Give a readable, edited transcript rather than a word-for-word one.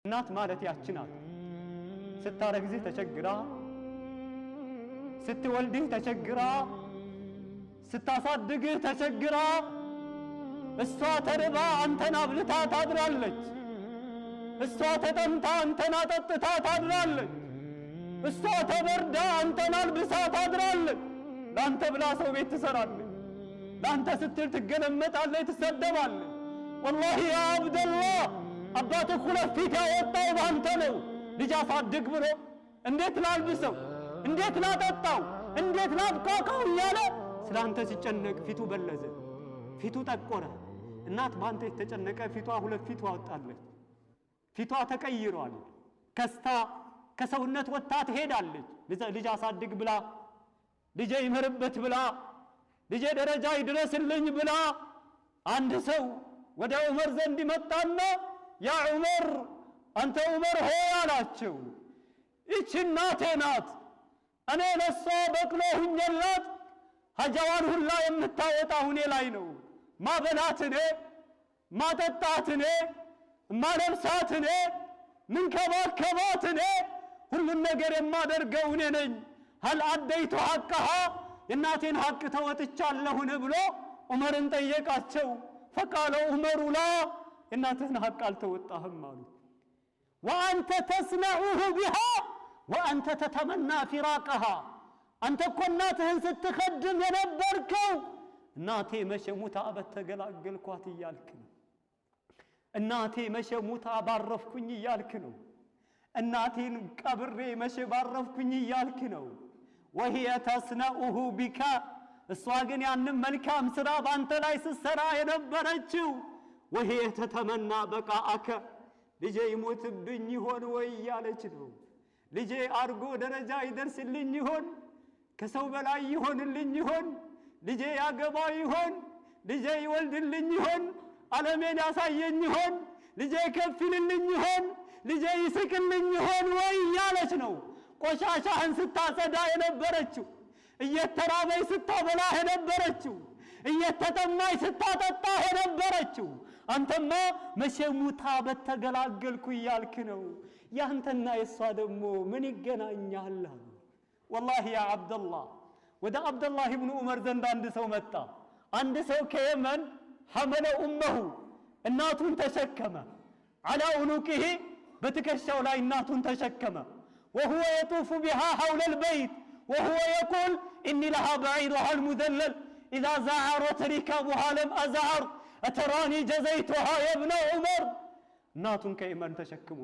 እናት ማለት ያቺ ናት። ስታረግዝህ ተቸግራ፣ ስትወልድህ ተቸግራ፣ ስታሳድግህ ተቸግራ፣ እሷ ተርባ አንተን አብልታ ታድራለች። እሷ ተጠምታ አንተን አጠጥታ ታድራለች። እሷ ተበርዳ አንተን አልብሳ ታድራለች። ለአንተ ብላ ሰው ቤት ትሰራለች። ለአንተ ስትል ትገለመጣለች፣ ትሰደባለች። ወላሂ ያ አብደላህ፣ አባትህ ሁለት ፊት ያወጣው በአንተ ነው። ልጅ አሳድግ ብሎ እንዴት ላልብሰው፣ እንዴት ላጠጣው፣ እንዴት ላብቃቃው እያለ ስለ አንተ ሲጨነቅ ፊቱ በለዘ፣ ፊቱ ጠቆረ። እናት በአንተ የተጨነቀ ፊቷ ሁለት ፊቱ አወጣለች። ፊቷ ተቀይሯል። ከስታ ከሰውነት ወጥታ ትሄዳለች። ልጅ አሳድግ ብላ፣ ልጄ ይመርበት ብላ፣ ልጄ ደረጃ ይድረስልኝ ብላ። አንድ ሰው ወደ ዑመር ዘንድ መጣና ያ ዑመር፣ አንተ ዑመር ሆይ አላቸው፣ ይቺ እናቴ ናት። እኔ ለሷ በቅሎ ሁኜላት ሀጃዋን ሁላ የምታወጣ ሁኔ ላይ ነው። ማበላት እኔ፣ ማጠጣት እኔ፣ ማለብሳት እኔ፣ ምንከባከባት እኔ፣ ሁሉን ነገር የማደርገው እኔ ነኝ። ሀል አደይቱ ሐቅሃ፣ የእናቴን ሐቅ ተወጥቻለሁን ብሎ ዑመርን ጠየቃቸው። ፈቃለ ዑመሩ ላ፣ የእናትህን ሐቅ አልተወጣህም አሉት። ወአንተ ተስነዑሁ ቢሃ ወአንተ ተተመና ፊራቀሃ፣ አንተ እኮ እናትህን ስትኸድም የነበርከው እናቴ መቼ ሙታ በተገላገልኳት እያልክ ነው። እናቴ መቼ ሙታ ባረፍኩኝ እያልክ ነው። እናቴን ቀብሬ መቼ ባረፍኩኝ እያልክ ነው። ወሂየ ተስነኡሁ ቢካ፣ እሷ ግን ያንን መልካም ስራ በአንተ ላይ ስትሰራ የነበረችው ወሂየ ተተመና በቃአከ፣ ልጄ ይሞትብኝ ይሆን ወይ እያለች ነው። ልጄ አድጎ ደረጃ ይደርስልኝ ይሆን? ከሰው በላይ ይሆንልኝ ይሆን? ልጄ ያገባ ይሆን? ልጄ ይወልድልኝ ይሆን? ዓለሜን ያሳየኝ ይሆን? ልጄ ከፍ ይልልኝ ይሆን? ልጄ ይስቅልኝ ይሆን ወይ እያለች ነው። ቆሻሻህን ስታጸዳ የነበረችው፣ እየተራበች ስታበላህ የነበረችው፣ እየተጠማች ስታጠጣህ የነበረችው፣ አንተማ መቼ ሙታ በተገላገልኩ እያልክ ነው። ያንተና የእሷ ደግሞ ምን ይገናኛል አሉ። ወላሂ ያ አብደላህ፣ ወደ አብደላህ ብኑ ዑመር ዘንድ አንድ ሰው መጣ። አንድ ሰው ከየመን ሐመለ ኡመሁ፣ እናቱን ተሸከመ። ዓላ ኡኑቂሂ፣ በትከሻው ላይ እናቱን ተሸከመ። ወሁወ የጡፉ ቢሃ ሐውለል በይት ወሁወ የቁል ኢኒ ለሃ በዒሩሃ አልሙዘለል ኢዛ ዘዓረት ሪካቡሃ ለም አዝዓር አተራኒ ጀዘይቱሃ የብነ ዑመር። እናቱን ከየመን ተሸክሞ